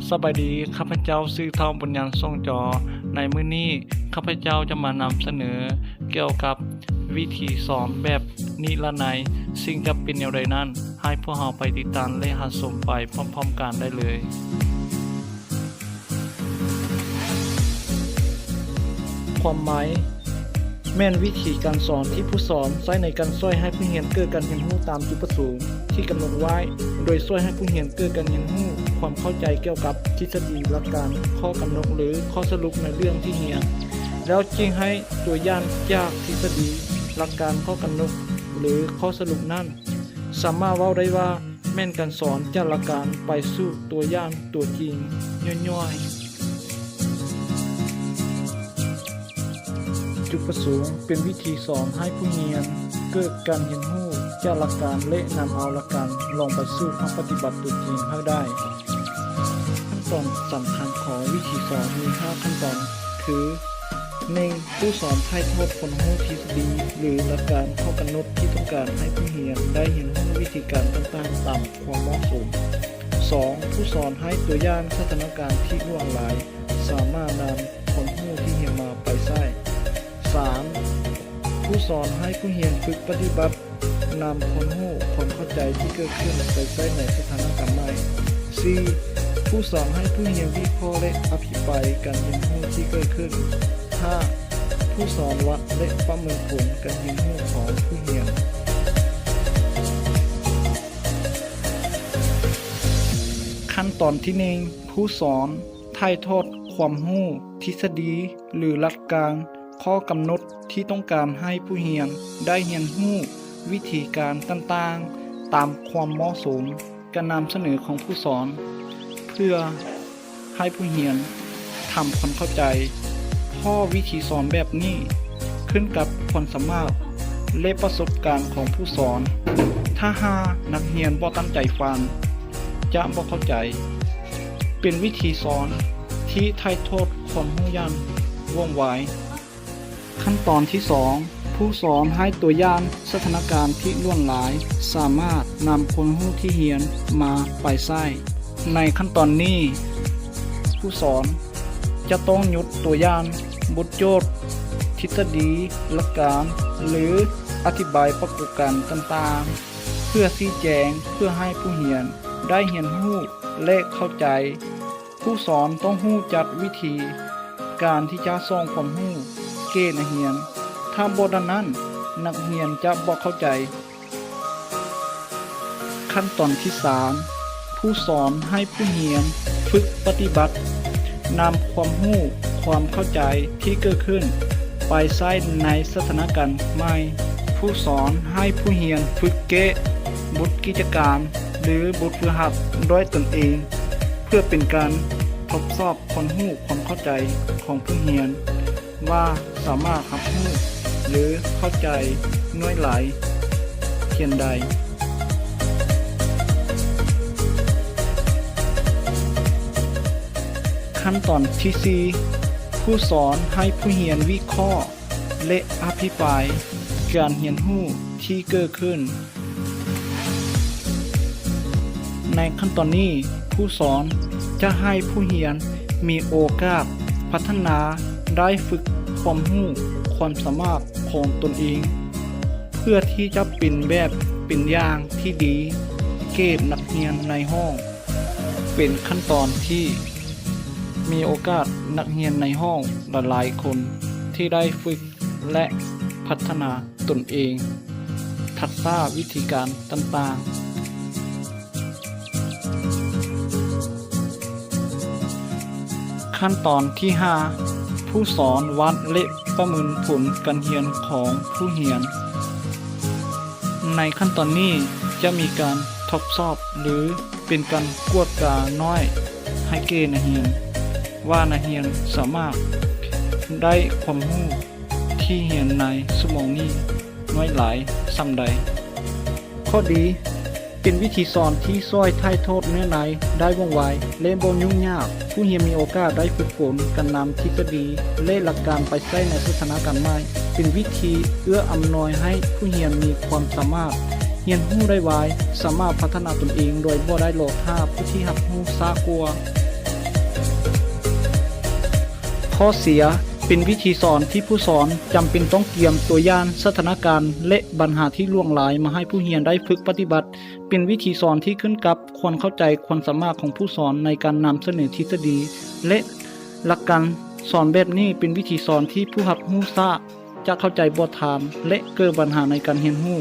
ສະບາຍດີ, ຂ້າພະເຈົ້າຊື່ ທ້າວ ບຸນຍານ ສົງຈໍ. ໃນມື້ນີ້ ຂ້າພະເຈົ້າຈະມານຳສະເໜີກ່ຽວກັບວິທີສອນແບບນິລະໄນ, ຊຶ່ງຈະເປັນແນວໃດນັ້ນ, ໃຫ້ພວກເຮົາໄປຕິດຕາມ ແລະ ຮັບຊົມໄປພ້ອມໆກັນໄດ້ເລີຍ. ຄວາມໝາຍ ແມ່ນວິທີການສອນທີ່ຜູ້ສອນໃຊ້ໃນການຊ່ວຍໃຫ້ຜູ້ຮຽນເກີດການຮຽນຮູ້ຕາມຈຸດປະສົງທີ່ກຳນົດໄວ້, ໂດຍຊ່ວຍໃຫ້ຜູ້ຮຽນເກີດການຮຽນຮູ້ຄວາມເຂົ້າໃຈກ່ຽວກັບທິດສະດີ, ຫຼັກການ, ຂໍ້ກຳນົດ ຫຼື ຂໍ້ສະຫຼຸບໃນເລື່ອງທີ່ຮຽນ, ແລ້ວຈຶ່ງໃຫ້ຕົວຢ່າງຈາກທິດສະດີ, ຫຼັກການ, ຂໍ້ກຳນົດ ຫຼື ຂໍ້ສະຫຼຸບນັ້ນ. ສາມາດເວົ້າໄດ້ວ່າແມ່ນການສອນຈາກຫຼັກການໄປສູ່ຕົວຢ່າງຕົວຈິງຍ່ອຍໆ. ຈຸດປະສົງ ເປັນວິທີສອນໃຫ້ຜູ້ຮຽນເກີດການຮຽນຮູ້ຈາກຫຼັກການ ແລະ ນຳເອົາຫຼັກການລົງໄປສູ່ພາກປະຕິບັດຕົວຈິງໃຫ້ໄດ້. ຂັ້ນຕອນສຳຄັນຂອງວິທີສອນມີຫ້າຂັ້ນຕອນ ຄື ໜຶ່ງ ຜູ້ສອນຖ່າຍທອດຄວາມຮູ້ທິດສະດີ ຫຼື ຫຼັກການ, ຂໍ້ກຳນົດທີ່ຕ້ອງການໃຫ້ຜູ້ຮຽນໄດ້ຮຽນຮູ້ວິທີການຕ່າງໆຕາມຄວາມເໝາະສົມ. ສອງ ຜູ້ສອນໃຫ້ຕົວຢ່າງສະຖານະການທີ່ຫຼວງຫຼາຍ, ສາມາດນຳຄວາມຮູ້ທີ່ຮຽນມາໄປໃຊ້. ສາມ ຜູ້ສອນໃຫ້ຜູ້ຮຽນຝຶກປະຕິບັດ ນຳຄວາມຮູ້, ຄວາມເຂົ້າໃຈທີ່ເກີດຂຶ້ນໄປໃຊ້ໃນສະຖານະການໃໝ່. ສີ່ ຜູ້ສອນໃຫ້ຜູ້ຮຽນວິເຄາະ ແລະ ອະພິປາຍການຮຽນຮູ້ທີ່ເກີດຂຶ້ນ. ຫ້າ ຜູ້ສອນວັດ ແລະ ປະເມີນຜົນການຮຽນຮູ້ຂອງຜູ້ຮຽນ. ຂັ້ນຕອນທີໜຶ່ງ ຜູ້ສອນຖ່າຍທອດຄວາມຮູ້ທິດສະດີ ຫຼື ຫຼັກການ, ຂໍ້ກຳນົດທີ່ຕ້ອງການໃຫ້ຜູ້ຮຽນໄດ້ຮຽນຮູ້ວິທີການຕ່າງໆຕາມຄວາມເໝາະສົມ. ການນຳສະເໜີຂອງຜູ້ສອນ ເພື່ອໃຫ້ຜູ້ຮຽນທຳຄວາມເຂົ້າໃຈ, ເພາະວິທີສອນແບບນີ້ຂຶ້ນກັບຄວາມສາມາດ ແລະ ປະສົບການຂອງຜູ້ສອນ. ຖ້າຫາກນັກຮຽນບໍ່ຕັ້ງໃຈຟັງ, ຈະບໍ່ເຂົ້າໃຈ. ເປັນວິທີສອນທີ່ຖ່າຍທອດຄວາມຮູ້ຢ່າງວ່ອງໄວ. ຂັ້ນຕອນທີສອງ ຜູ້ສອນໃຫ້ຕົວຢ່າງສະຖານະການທີ່ຫຼວງຫຼາຍ, ສາມາດນຳຄວາມຮູ້ທີ່ຮຽນມາໄປໃຊ້. ໃນຂັ້ນຕອນນີ້, ຜູ້ສອນຈະຕ້ອງຍົກຕົວຢ່າງບົດໂຈດ, ທິດສະດີ, ຫຼັກການ ຫຼື ອະທິບາຍປາກົດການຕ່າງໆ ເພື່ອຊີ້ແຈງ, ເພື່ອໃຫ້ຜູ້ຮຽນໄດ້ຮຽນຮູ້ ແລະ ເຂົ້າໃຈ. ຜູ້ສອນຕ້ອງຮູ້ຈັກວິທີການທີ່ຈະສົ່ງຄວາມຮູ້ແກ່ນັກຮຽນ, ຖ້າບໍ່ດັ່ງນັ້ນ, ນັກຮຽນຈະບໍ່ເຂົ້າໃຈ. ຂັ້ນຕອນທີສາມ ຜູ້ສອນໃຫ້ຜູ້ຮຽນຝຶກປະຕິບັດ, ນຳຄວາມຮູ້, ຄວາມເຂົ້າໃຈທີ່ເກີດຂຶ້ນໄປໃຊ້ໃນສະຖານະການໃໝ່. ຜູ້ສອນໃຫ້ຜູ້ຮຽນຝຶກແກ້ບົດກິດຈະການ ຫຼື ບົດຝຶກຫັດດ້ວຍຕົນເອງ, ເພື່ອເປັນການທົດສອບຄວາມຮູ້ຄວາມເຂົ້າໃຈຂອງຜູ້ຮຽນວ່າສາມາດຮັບຮູ້ ຫຼື ເຂົ້າໃຈໜ່ວຍລາຍຮຽນໃດ. ຂັ້ນຕອນທີສີ່ ຜູ້ສອນໃຫ້ຜູ້ຮຽນວິເຄາະ ແລະ ອະພິປາຍການຮຽນຮູ້ທີ່ເກີດຂຶ້ນ. ໃນຂັ້ນຕອນນີ້, ຜູ້ສອນຈະໃຫ້ຜູ້ຮຽນມີໂອກາດພັດທະນາ, ໄດ້ຝຶກຄວາມຮູ້, ຄວາມສາມາດຂອງຕົນເອງ, ເພື່ອທີ່ຈະເປັນແບບເປັນຢ່າງທີ່ດີແກ່ນັກຮຽນໃນຫ້ອງ. ເປັນຂັ້ນຕອນທີ່ມີໂອກາດນັກຮຽນໃນຫ້ອງຫຼາຍໆຄົນທີ່ໄດ້ຝຶກ ແລະ ພັດທະນາຕົນເອງ, ທັກສະວິທີການຕ່າງໆ. ຂັ້ນຕອນທີຫ້າ ຜູ້ສອນວັດ ແລະ ປະເມີນຜົນການຮຽນຂອງຜູ້ຮຽນ. ໃນຂັ້ນຕອນນີ້ຈະມີການທົດສອບ ຫຼື ເປັນການກວດການ້ອຍໃຫ້ແກ່ນັກຮຽນ ວ່ານັກຮຽນສາມາດໄດ້ຄວາມຮູ້ທີ່ຮຽນໃນຊົ່ວໂມງນີ້ນ້ອຍຫຼາຍສ່ຳໃດ. ຂໍ້ດີ, ເປັນວິທີສອນທີ່ຊ່ວຍຖ່າຍທອດເນື້ອໃນໄດ້ວ່ອງໄວ ແລະ ບໍ່ຫຍຸ້ງຍາກ. ຜູ້ຮຽນມີໂອກາດໄດ້ຝຶກຝົນການນຳທິດສະດີ ແລະ ຫຼັກການໄປໃຊ້ໃນສະຖານະການໃໝ່. ເປັນວິທີເອື້ອອຳນວຍໃຫ້ຜູ້ຮຽນມີຄວາມສາມາດຮຽນຮູ້ໄດ້ໄວ, ສາມາດພັດທະນາຕົນເອງໂດຍບໍ່ໄດ້ລໍຖ້າຜູ້ທີ່ຮັບຮູ້ຊ້າກວ່າ. ຂໍ້ເສຍ, ເປັນວິທີສອນທີ່ຜູ້ສອນຈຳເປັນຕ້ອງກຽມຕົວຢ່າງສະຖານະການ ແລະ ບັນຫາທີ່ຫຼວງຫຼາຍມາໃຫ້ຜູ້ຮຽນໄດ້ຝຶກປະຕິບັດ. ເປັນວິທີສອນທີ່ຂຶ້ນກັບຄວາມເຂົ້າໃຈ, ຄວາມສາມາດຂອງຜູ້ສອນໃນການນຳສະເໜີທິດສະດີ ແລະ ຫຼັກການ. ສອນແບບນີ້ເປັນວິທີສອນທີ່ຜູ້ຮັບຮູ້ຊ້າ, ຈະເຂົ້າໃຈບໍ່ທັນ ແລະ ເກີດບັນຫາໃນການຮຽນຮູ້.